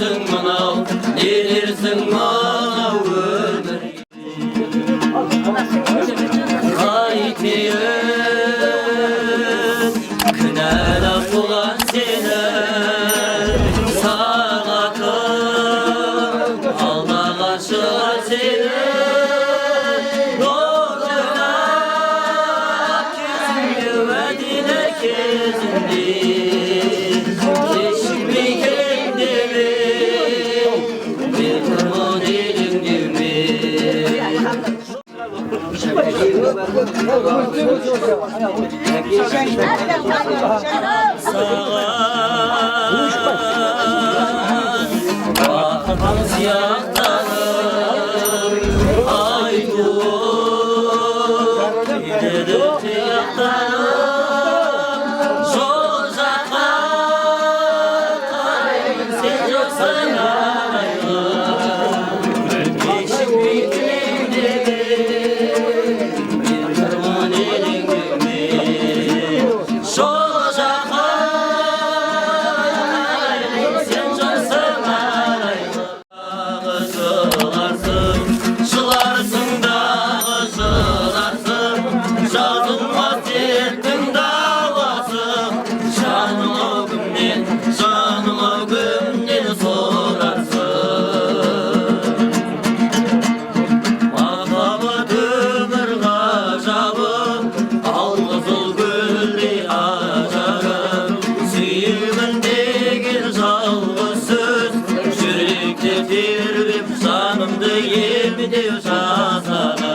Дерсің мынау, не дерсің мынау өмір? Қайтейін, кінәлап болған сені? Сағатым алдаға шығар сені. Ойлап кезінде, уәделі кезінде, кешікпей кел деп мен тұрмын елеңдеумен. Саған бақытым сияқтанып, ай туып кетеді тұяқтанып. Жол жаққа қараймын, сен жоқсың ағайын. Кешікпей келем деп мен тұрмын елеңдеумен. Жол жаққа қараймын, сен жоқсың ағайын. Жыларсың, жыларсың дағы жыларсың, жазылмас дерттің дауасы. Жаным ау, кімнен, жаным ау, кімнен сорарсың? Махаббат өмір ғажабы, алқызыл гүлдей ажарым. Сүйемін деген жалғыз сөз жүректі тербеп, жанымды емдеу жасады.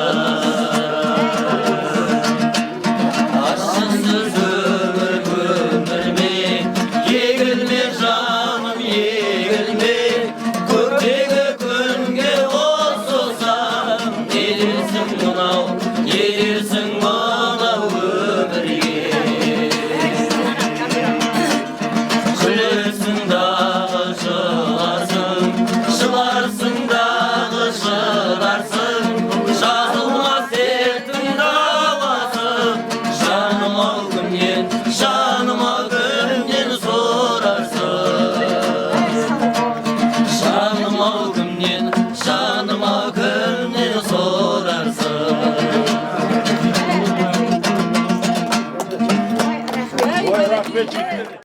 Ащысыз өмір өмірме егілме, жаным, егілме. Көктегі күнге қосылсам, не дерсің мынау, не дерсің мынау өмірге? Күлесің дағы жыларсың, жыларсың дағы жыларсың, жазылмас дерттің дауасы. Жаным ау, кімнен, жаным ау, кімнен сорарсың? Жаным ау, кімнен, жаным ау, кімнен сорарсың? Ой, рахмет, жігіттер.